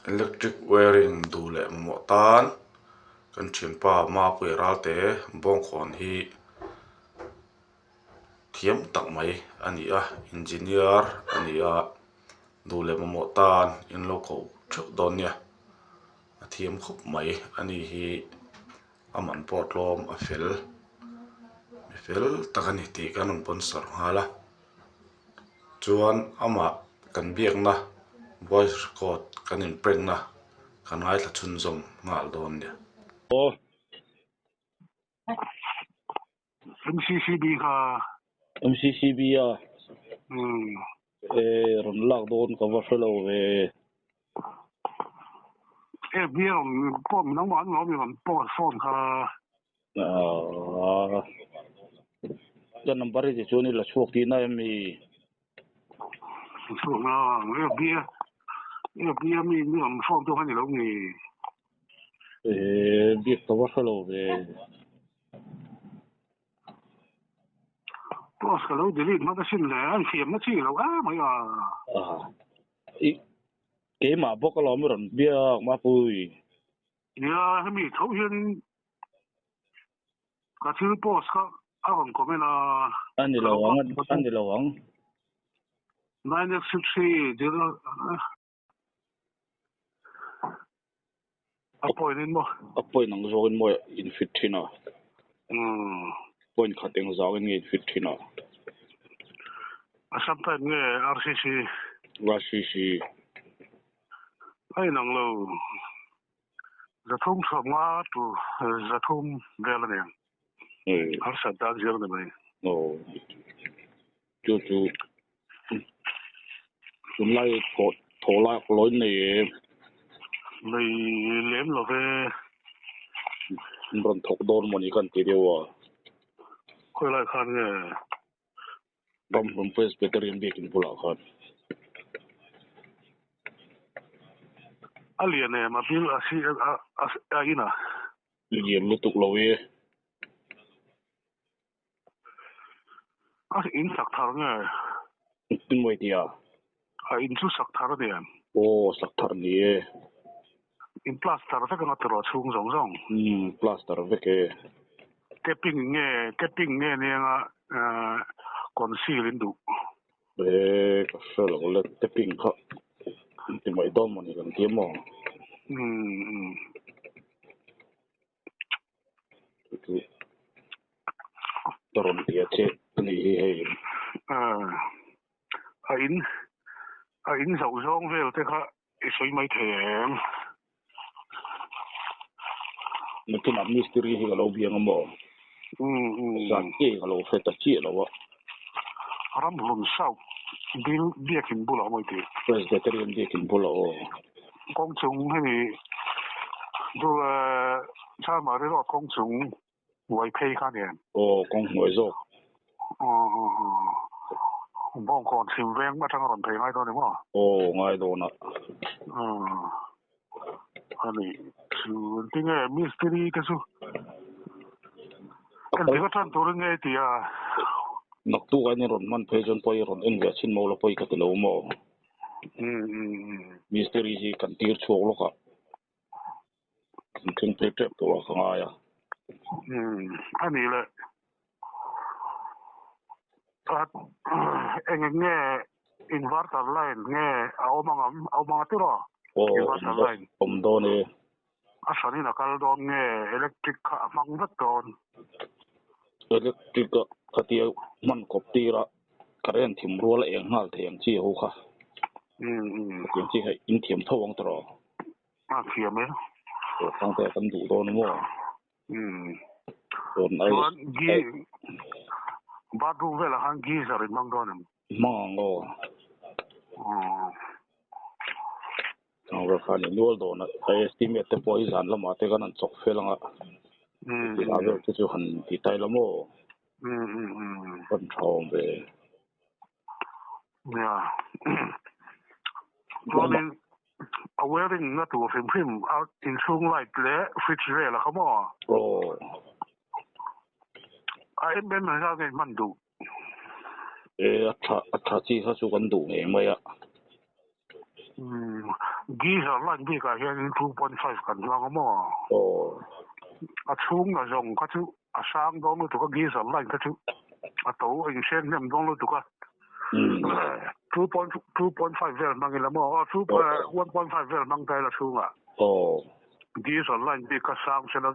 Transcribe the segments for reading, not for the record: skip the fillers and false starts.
Electric wiring duh leh mamawh tan kan thianpa Mapuia Ralte bawngkawn hi thiam tak mai a ni a engineer a ni a duh leh mamawh tan in lo koh theuh dawn nia a thiam khawp mai a ni hi a man pawh tlawm a fel mi fel tak a ni tih kan rawn pawn sawr nghal a. Chuan amah kan biakna voice record kan in prank na kan ngaithla chhunzawm nghal dawn nia. Aw. MCCB kha. MCCB a? Umm. E rawn lak dawn ka va hre lo ve. FB a rawn pawh nangmah an lo awm i rawn post phone kha. Aaa ka number hi tichuan i la chhuak tihna em mi? Chhuak na FB a FB a mi mi rawn phone tu kha ni lo mi? Ee biak ka va hre lo ve. Post ka lo delete hma ka sim le an thiamna chi lo em mai a. Aa i keimah bawk alawm i rawn biak Mapui. Nia, hemi tho hianin ka thil post kha a rawn comment a. A ni lo ang, a ni lo ang. 9x63 zero a point in maw? A point ang zawkin maw in fit thin a? Umm. Point khat eng zangin nge in fit thin a? Assam type nge RCC? RCC. A inang lo. Zathum sawmnga tu zathum vel a ni ang. Harsat dan zel a ni mai. Aw. Chu chu tunlai thawh thawh lak lawi nei em? Nei lem lo ve. In rawn thawk dawn maw ni kan ti deuh a. Khawi lai khan nge? Ramhlun Presbyterian biakin bulah khan. A lian em a bil a si a in a. Lian lutuk lo e. A in sak thar nge? Engtin maw i ti a? A in chu sak thar a ni em? Aw sak thar ni e. In plaster vek anga tiraw chhung zawng zawng? Umm plaster vek e. Tapping nge tapping nge nia conceal in duh? E ka hre lo le tapping kha an ti mai dawn mawni kan ti maw? Umm. Chu chu ka rawn ti a che a nih hi hei. A in a in zoh zawng vel te kha I sawi mai thei em? Nakinah mistiri hi ka lo biang a maw? Zan chiah hi ka lo hre ta chiah lo a. Ramhlun South Bill biakin bulah maw i tih? Presbyterian biakin bulah aw. Kawng chung hemi dur Chanmari Road kawng chung Uai phei kha nen. Aw, kawng hnuai zawk. Aw, aw, aw. Bawngkawn chhim veng atanga rawn phei ngai dawn ni maw? Aw, ngai dawn a. Aw, a ni. Chu tinge mistiri te chu engtik atang turin nge i ti a? Naktuk a in rawn hman phei chuan pawh i rawn en ve chhin maw la pawh i ka ti lo maw? Mistiri hi kan tir chhuak lawk a. Kan thleng phei tep tawh a ka ngai a. Umm a nih leh eng eng nge inverter line nge a awm ang a awm ang a tiraw? Aw Inverter line. Awm dawn e. A hranin a kal dawn nge electric kha a hmang vek dawn? Electric a khatia hman kawp tira current thim rual a eng nghal thei ang chi ho kha. Umm. Khatiang chi kha in thiam tho ang tiraw? A thiam e. Aw Thangtea kan duh dawn maw? Umm. Chuan ai Chuan gi bathroom velah khan geyser in hmang dawn em? Hmang ang aw. Umm. Thangvel khan i nual dawn a, a estimate te pawh i zan lamah te khan an chawk fel ang a. Umm. Tihah vel te chu han ti tai la maw? Umm umm umm. Kan tha awm ve. Nia. Chuanin a wearing na tur hrim hrim a inchhung light leh fridge vel a kha maw? Aw. A em em ang zat nge hman duh? E a tha a tha chi kha chu kan duh ngei mai a. Umm. Geyser line bikah hianin 2.5 kan hmang a maw? Aw. A chhung na zawng kha chu a sang dawn lutuk a, geyser line kha chu a to a inhreng hnem dawn lutuk a. 2.5 vel hmang ila maw? Aw, 1.5 vel hmang ta ila chhungah. Aw. Geyser line bik kha sang sela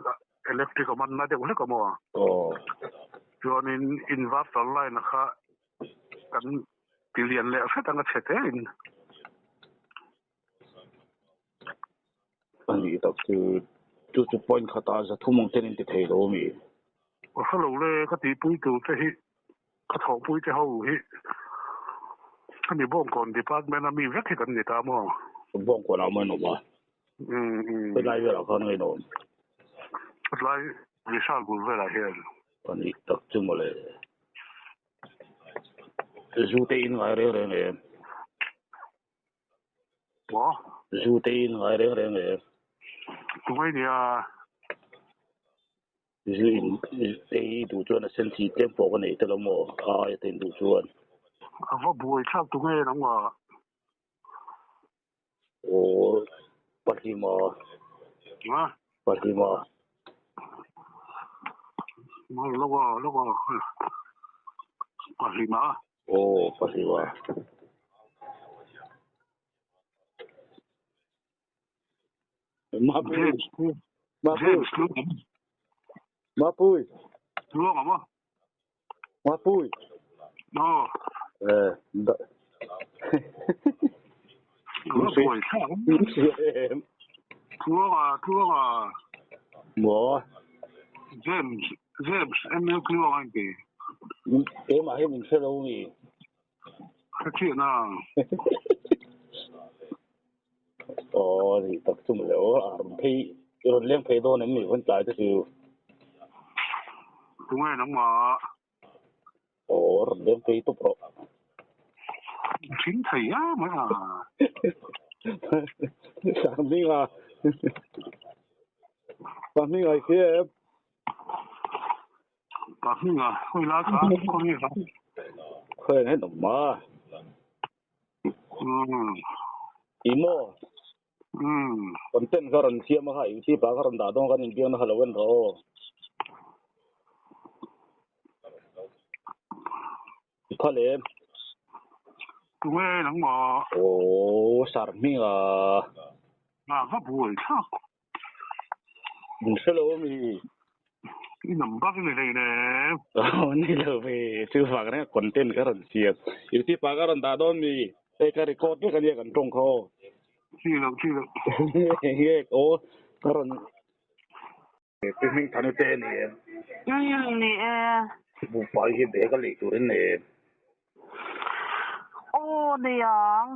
electric a man na deuh hlek a maw? Aw. Chuanin inverter line kha kan ti lian leh hret anga chhe te in. A nih tak chu, chu chu point khatah zathum ang ten in ti thei lo ami? Ka hre lo le, ka tihpui tur te hi, ka thawhpui te ho hi hemi Bawngkawn department a mi vek hi kan ni ta maw? Bawngkawn ah maw in awm a? Helai velah khan nge in awm? Helai Vishal bul velah hian. A nih tak chu mawle. Zu te in ngai reng reng em? Maw? Zu te in ngai reng reng em? Tungai nia. Zu in te i duh chuan a sen chi tlem pawh ka nei tel a maw? A aia te in duh chuan. A va buai thlak tunge nangmah? Aw Pahlima. Ha? Pahlima. Mal loka loka Pahlima. Aw Pahlima. Mapui. Mapui. Mapui. Luang ama. Mapui. Aw. Eh, da. Mapui. Tluanga, Tluanga. Maw? James, James, ML Tluanga in ti. Keimah hi min hre lo mi. Ka thian a. Aw, ni tak chu maw le aw, a rawn phei, i rawn leng phei dawn em ni vawn tlai te chu. Tunge nangmah? Aw, rawn leng phei tawp rawh. Thin thei a mai a. Sanghminga. Sanghminga i hria em? Sanghminga, khawi lai kha, khawi nge kha? Khawi nge nawm a? I maw? Content ka rawn siam a kha youtube ah ka rawn dah dawn kan inbiakna kha lo en rawh aw. I phal em? Tunge nangmah? Aw sar hming a. A va buai thlak. Min hre lo ami? I number ni hlei nem. Aw ni lo ve, chu vang reng a content ka rawn siam. Youtube ah ka rawn dah dawn mi? Hei ka record vek ania kan tawng kha aw. Chi lo, chi lo. Nge aw ka rawn Pi hming thani te ni em? Umm ni e. Buhfai hi bag a lei tur in nei em? Aw nei ang.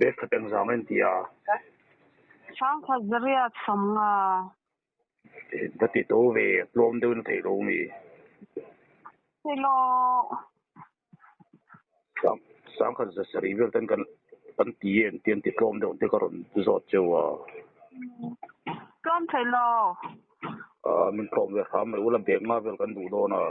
Bag khat engzang en ti a? Sangkhat zariat sawmnga. Va ti to ve, tlawm deuhin a theih lo mi? Theih lo. Sangkhat za sarih vel ten kan kan ti em ti an ti tlawm deuh te ka rawn zawt cheu a. Tlawm theih lo. Min tlawm ve hram mai, ula bag nga vel kan duh dawn a.